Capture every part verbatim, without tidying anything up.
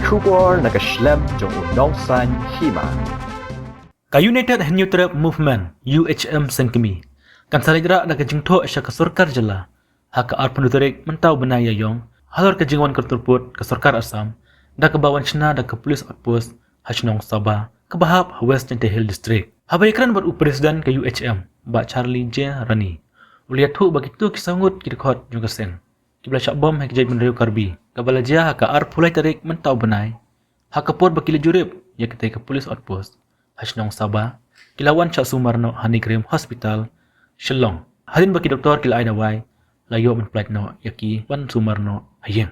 Khubor na ka shlem jong u nongsan hima. Ka United Hynñiewtrep Movement, U H M Sengkmie, kan sa leit rah da ka jingthoh sha ka sorkar jylla ha ka arphew tarik mynta u bnai Ïaïong, halor ka jingwan kyntur pud ka sorkar Assam da kaba wan shna da ka police outpost ha shnong Saba, kaba hap ha West Jaintia Hills District. Haba ïakren bad u President ka U H M, Bah Charlie J Rani, u la ïathuh ba kito ki saw ngut ki dkhot jong ka seng kiba la shah bom ha ki jaitbynriew Karbi, kaba la jia ha ka arphew lai tarik mynta u bnai, ha ka por ba ki la jurip ïa katei ka police outpost ha shnong Saba, ki la wan shah sumar noh ha NEIGRIHMS Hospital Shillong. Hadien ba ki doktor ki la ai dawai, la ïoh ban pynlait noh ïa ki ban sumar noh ha ïing.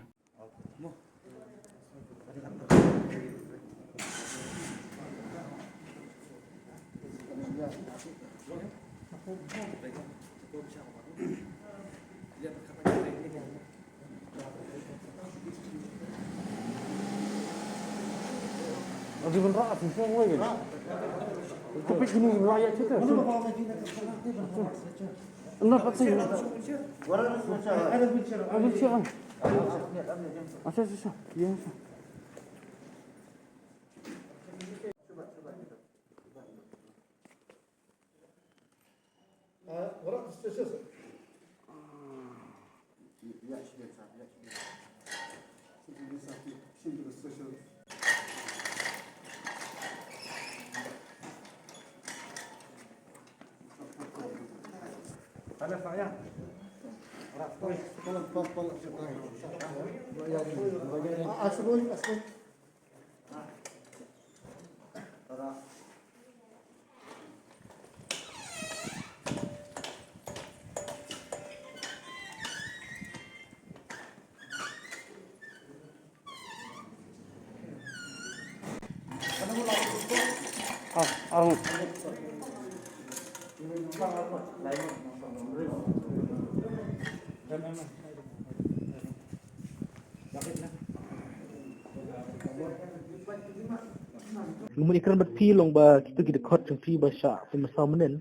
Nga mut ïakren bad phi long ba kito ki dkhot jong phi ba shah pynmynsaw mynnin.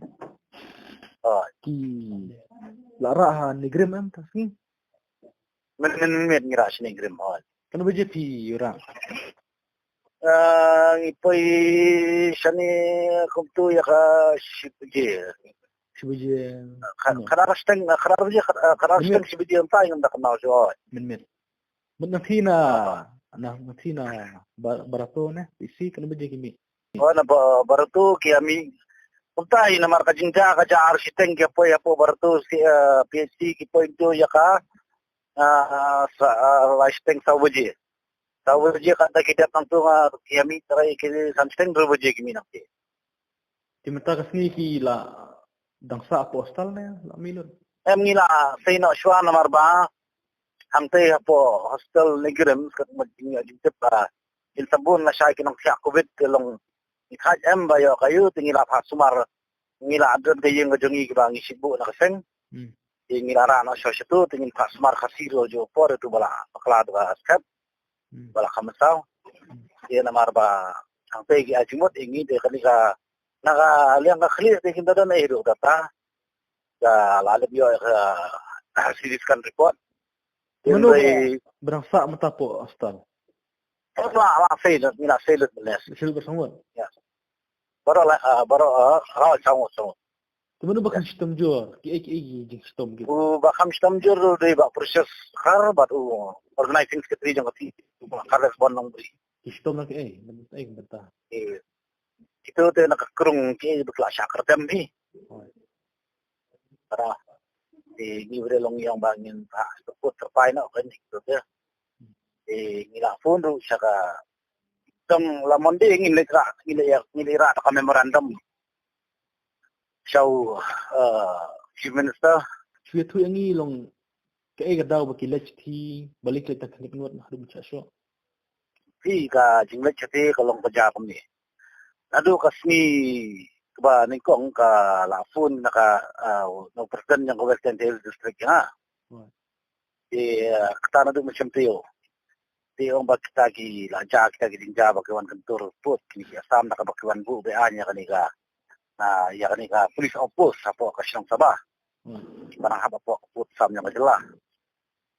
Ah. Ki la rah ha NEIGRIHMS em, ta sngi? Mynnin mynnin ngi rah sha NEIGRIHMS, ah. Katno baje phi rah? Ah, ngi poi shane kumto ïa ka shi baje. Shi baje. Ka, ka ar shiteng, ka ar baje, ka, ka ar shiteng shi baje mynta ngam da kynmaw shuh. Mynnin. Mut na phi na, na, na phi na Ba-, Barato ne, P H C, katno baje ki mih? Oh, na Ba-, Barato ki ïa mih. Kumta hi namar ka jingjia ka jia ar shiteng ki poi hapoh Barato, eh, P H C ki poi to ïa ka, ah, sa, ah, lai shiteng saw baje. Saw baje kata ki dep nangto, ah, ki ïa mih trai ki san shiteng hynriew baje ki mih nangta. Te mynta ka sngi ki la dang sah hapoh hostel ne la mih lut? Em, ngi la sei noh shuwa namar ba hangtei hapoh hostel NEIGRIHMS kat ma jing, jingtip ba kin sa bun lashai ki nongthiah covid te long ngi thait em ba ïoh kaei te ngi la phah sumar, ngi la don ka ïing ka jong ngi kiba ngi shim buh na ka seng. Hmm. Te ngi la rah noh shuwa shato te ngin phah sumar Khasi ruh jong u por ïa uto ba la bakla da ka skhem. Hmm. Ba la kham mynsaw. Hmm. Te namar ba hangtei ki ai jingmut ïa ngi te kane ka, na ka liang ka khlieh te kim da don ei ruh kata. Ka la leit ïoh ka C T scan report. Te mano ba dang sah mynta hapoh hostel? Oh, la, la sei lut, ngi la sei lut mynne. Sei lut baroh saw ngut? Ïa. Baroh la, ah, baroh, ah, baroh saw ngut, saw ngut. Te mano ba kham shitom jur, kiei kiei ki jingshitom ki? U ba kham shitom jur u dei Bah Precious Dkhar bad u organizing secretary jong ka T, u Bah Carles Bon Nongbri. Ki shitom na kiei, na kiei mynta? Eh, kito te na ka krung kiei ba ki la shah kyrdem hi. Oh. Para, eh, ngi ba dei long ïong ba ngin phah support tyrpai noh kane kito te. Eh, ngi la phone ruh sha ka, tang la Monday ngin leit rah, ngin leit, ngin leit rah da ka memorandum sha u, eh, Chief Minister. Shu ïathuh ïa ngi long kaei ka daw ba ki leit shithi, ba leit leit ta khyndiat ngut haduh mynta shuh? Phi, ka jingleit shithi ka long ka jia kumne. Naduh ka sngi kaba nyngkong ka la phone na ka, ah, na u president jong ka West Jaintia Hills District, ha. Hmm. Te, ah, kata naduh mynshem taïew. Te ong ba kita ki la jia, kita ki jingjia ba ki wan kyntur pud, kine ki Assam da kaba ki wan buh be-aiñ ïa kane ka, ah, ïa kane ka police outpost hapoh ka shnong Saba. Hmm. Ba nang hap hapoh ka pud Assam jong ka jylla.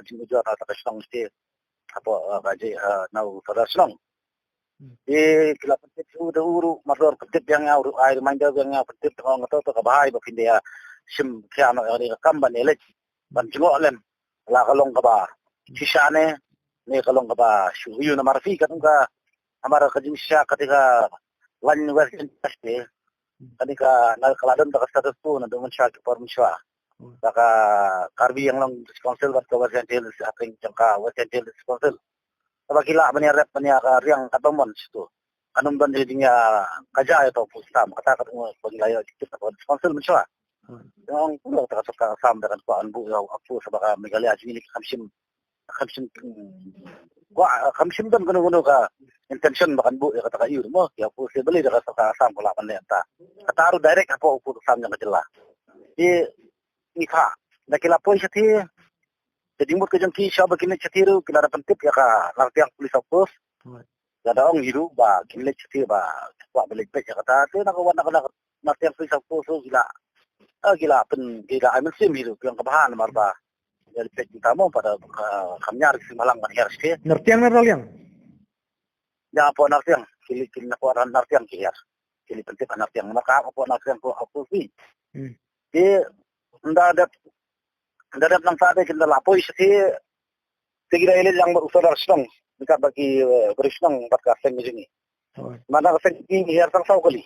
ka jingujor na ka shnong state. Hapoh, eh, ka ji, eh, na u Sordar shnong. Hmm. Te ki la pyntip u da u ruh, mardor pyntip biang ïa u ruh, ai reminder biang ïa u pyntip, tang ong to, to ka bha ba phin da ïa shim khia noh ïa kane ka kam ban ïaleit, ban jngoh lem. La ka long kaba shisha ne, ne ka long kaba shu ïoh namar phi ka, ka namar ka jingshisha kata ka lain West Jaintia Hills te. Kane ka, na ka la don da ka status quo naduh mynshuwa ki por mynshuwa. Hmm. Da ka Karbi Anglong District Council bad ka West Jaintia Hills, hapdeng jong ka West Jaintia Hills District Council. Kaba ki lah ban ïarep ban ïa ka riang katba mon shuh tu. Kan ym don jingïakajia ïa uta u post tam, kata ka dei ba ngi la ïoh jingtip na ka West Council mynshuwa. Hmm. Ong kumno kata ka sorkar Assam da kan kwah ban buh ïa u post ba ka Meghalaya jong ngi ka kham shym, kham shym, kwah, kham shym don kano kano ka intention ba kan buh ïa kata ka ïing mo, ïa u post, balei da ka sorkar Assam ka lah ban leh kata. Kata ruh direct hapoh u post Assam jong ka jylla. Te ngi kha, da ki la poi shathie, ka jingmut ka jong ki, sha ba kin leit shathie ruh ki la da pyntip ïa ka Nartiang Police Outpost. Right. Lada ong hi ruh ba kin leit shathie ba kwah ban leit peit ïa kata, te na ka wan na ka Nartiang Police Outpost ruh ki la, eh, ki la pyn, ki la ai mynsiem hi ruh, ki ong ka bha namar ba ïa leit peit kita mo, pat da, eh, kham ïar ki shu mih lang ban hiar shathie. Nartiang ne Raliang? Ïa, hapoh Nartiang, ki leit, ki leit hapoh Nartiang ki hiar. Ki leit pyntip ha Nartiang namar ka hapoh Nartiang ko hapoh phi. Hmm. Te ynda dep, ynda dep nangta te kin da la poi shathie, te ki da ïaleit lang bad u Sordar shnong, ryngkat bad ki, eh, briew shnong bad ka seng jong ngi. Oh. Namar ka seng jong ngi hiar tang saw kali.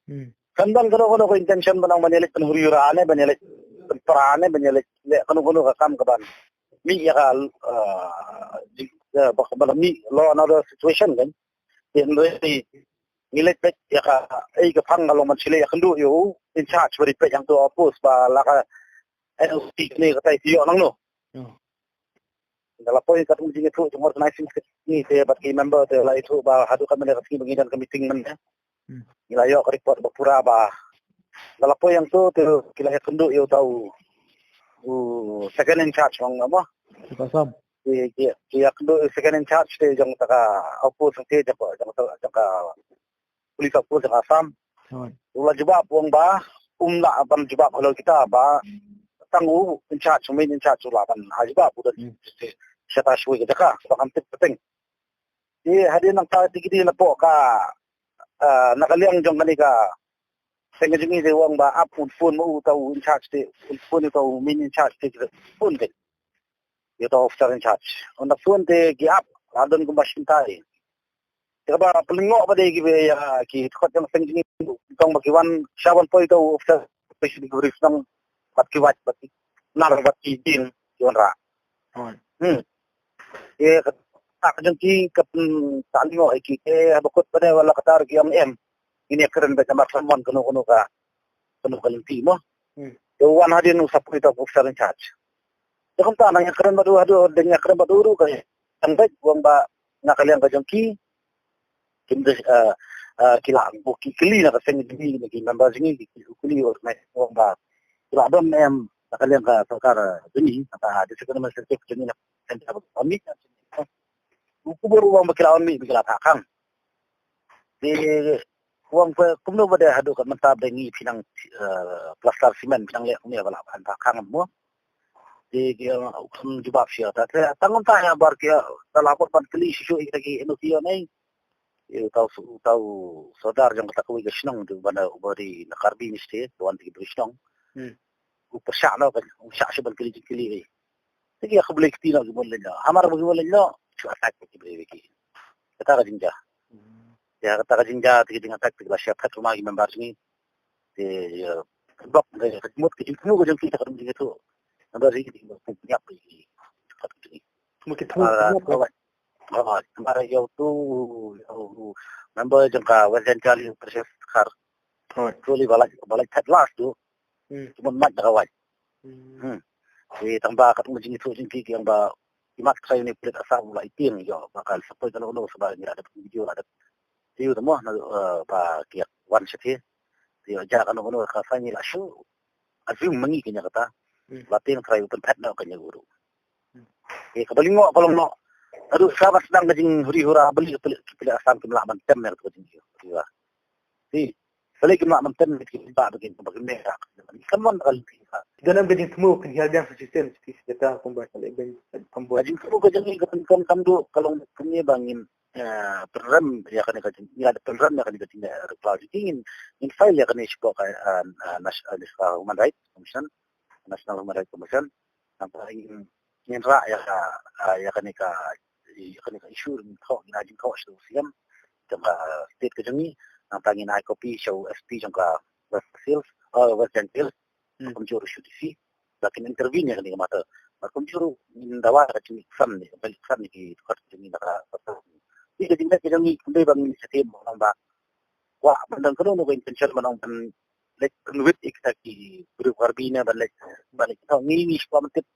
Hmm. Kan don kano kano ka intention ban ong ban ïaleit pynhuri hura ne, ban ïaleit pynpra ne, ban ïaleit leh kano kano ka kam kaban mih ïa ka, eh, ji-, eh, ba, ba mih law and order situation kan. Te hynrei ngi leit peit ïa ka, ei ka phang ka long ban shu leit ïakynduh ïa u in charge ba ri peit hangto ha post ba la ka N O C kane katai phi ïoh nangno. Hmm. Nga la poi katkum jingïathuh jong organizing secretary te bad ki member te la ïathuh ba haduh katne ka sngi ba ngi don ka meeting mynne. Hmm. Ngi la ïoh ka report ba pura ba nga la poi hangto te ki la ïakynduh ïa uta u, u second in charge ong mo. Ka Assam. Ki, ki, ki ïakynduh ïa u second in charge te jong kata ka outpost te jong, jong, jong ka police outpost jong Assam. Hooid. U la jubab u ong ba um lah ban jubab halor kita ba tang u in charge, u main in charge u lah ban, ah, jubab u don, hmm, shata shuwa ka jaka ba kam tip pateng. Te hadien nangta te ki dei napoh ka, ah, na ka liang jong kane ka seng jong ngi te u ong ba ap un phone ma uta u in charge te, un phone uta u main in charge te, phone te. Ïa uta u officer in charge. Ynda phone te ki ap, la don kumba shim tai. Te kaba pynlyngngoh ba dei ki ba ïa ki dkhot jong seng jong ngi, tang ba ki wan sha ban poi uta u officer, poi sha ki briew shnong bad ki wait bad ki nar bad ki jing ki wanrah. Hmm. Te kata ka jong ki ka pynlyngngoh ïa ki, te haba kut ba dei wala kata ruh ki ong em. Ngin ïakren bad namar ka mon kano kano ka, kano ka lynti mo. Hmm. Te u wan hadien u sa poi uta u officer in charge. Te kumta nang ïakren bad u haduh, dang ïakren bad u ruh ka ïa tang bad u ong ba na ka liang ka jong ki, kim dei, eh, eh, ki la buh ki kylli na ka seng jong ngi, ki member jong ngi ki kylli u ong ba ki la don em na ka liang ka sorkar, eh, jong ngi, na ka district administrative jong ngi na ka seng jong ngi. U khubor u ong ba ki la wan mih ba ki la phah khang. Te u ong ba kumno ba dei haduh ka mynta ba dei ngi phi nang, eh, plaster cement phi nang leh kumne ba la ban phah khang mo. Te ki, eh, u kham jubab shuh ta. Te tang kumta ïa bar ki, eh, da la kut ban kylli shuh shuh ïa ki N O C ïa nei. Ïa uta u, uta u sordar jong kata kawei ka shnong te u ban, u ba dei na Karbi ni state, u wan te ki briew shnong. Hmm. U pyrshah noh ka, u shah shuh ban kylli jingkylli ei. Te ki ïa khublei kti noh ki bun leit noh. Hamar ba ki bun leit noh, shu attack ki briew ki. Kata ka jingjia. Hmm. Ïa kata ka jingjia te ki jing attack te ki la shu phet ruma ki member jong ngi. Te ïa block ka jingmut ka jingthmu ka jong ki, ka jingthmu ka jong ki. Member jong ngi ki pynïap ki. Ki thmu ki thmu. Ah, Hooid, namar ïa uto, ïa u member jong ka West Jaintia Hills Precious Dkhar. Hooid. Uto lei ba la, ba la thad last tu. Hmm. Kumno mat da ka wai. Hmm. Hmm. Te tang ba katkum ka jingithuh jong ki, ki ong ba ki mat trai une pulit Assam la ïa tieng ïoh ba ka support kano kano sa ba ngi la dep video la dep. Te ïoh tang mo na, eh, ba ki wan sha te. Te ïoh ja kano kano ka sa ngi la shu assume ma ngi kane kata. Hmm. Ba tieng trai u pynphet na kane u ruh. Hmm. Te kaba lyngngoh ka long noh. Haduh sa ba sdang ka jinghuri hura ba lei ki pulit, ki pulit Assam kim lah ban tem ïa ka jingïoh. Te Balei kim lah ban tem ïa ki ba ba ki ba ki meh. Kan wan ka lynti ka. Don em ka jingthmu kan hiar biang sa shisien sa ki sdata kumba ka leh ben kumba. Ka jingthmu ka jong ngi ka pynkan kam duh ka long kane ba ngin, eh, pynrem ïa kane ka jing, ïa pynrem ïa kane ka jing, eh, reply jong ki ngin, ngin file ïa kane shapoh ka, eh, eh, National, eh, Human Rights Commission, National Human Rights Commission. Nangta ngin, ngin rah ïa ka, ah, ïa kane ka, ïa kane ka issue ngin thoh, ngin ai jingthoh sha u C M jong ka state ka jong ngi. Nangta ngin ai copy sha u S P jong ka West Hills, eh, West Jaintia Hills. Hmm. Kumjuh ruh sha u D C. Ba kin intervene ïa kane ka matter. Ba kumjuh ruh ngin dawa ka jingïakhun ne, ba kin ïakhun ne ki dkhot ka jong ngi na ka, ka, ka. Te ka jingïakhun ka jong ngi kumba ba ngin sa tip ba Kwah ban don kano kano ka intention ban ong ban leit pynwit ïa kita ki briew Karbi ne ban leit, ban leit, ngi ngi shu kwah ban tip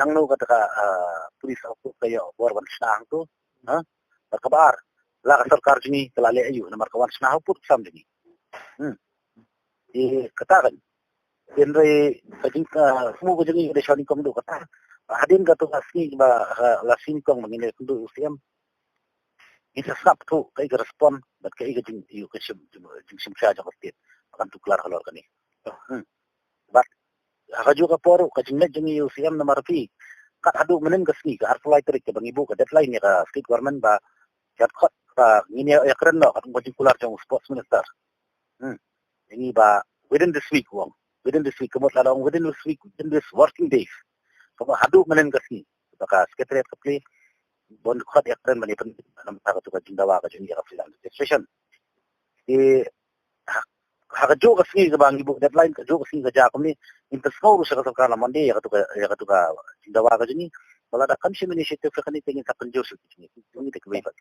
nangno kata ka, ah, police outpost ka ïoh bor ban shna hangto, ha? Bad kaba ar, la ka sorkar jong ngi ka la leh aïu namar ka wan shna ha u pud u sam jong ngi. Hmm. Te kata ka, hynrei ka jing, ah, thmu ka jong ngi ka dei shwa nyngkong duh kata. Hadien kato ka sngi ba, ah, la sngi nyngkong ba ngin leit kynduh u C M. Ngin sa sngap thuh kaei ka respond bad kaei ka jing, ïa ka jing, jing, jingshim sha jong ka state. Ba kan tuklar halor kane. Hmm. Bad ha kajuh ka por ruh ka jingleit jong ngi ïa u C M namar phi, kat haduh mynhynnin ka sngi, ka arphew lai tarik kaba ngi buh ka deadline ïa ka state government ba ïa khot ba ngin ïa, ïakren noh katkum ka jingkular jong u sports minister. Hmm. Ïa ngi ba within this week, u ong. Within this week, ka mut lada ong within this week, within this working days. Ka mut haduh mynhynnin ka sngi ba ka secretariat ka plie ban khot ïakren ban ïapyntip namar kata ka jingdawa ka jong ngi ïa ka freelance registration. Te ha, ha kajuh ka sngi kaba ngi buh deadline, kajuh ka sngi ka jia kumne, ngin pynsngew ruh sha ka sorkar la Monday ïa kata ka, ïa kata ka jingdawa ka jong ngi. Ba lada kam shim initiative ïa kane te ngin sa pynjur shuh ka jong ngi. Jong ngi te kiwei pat.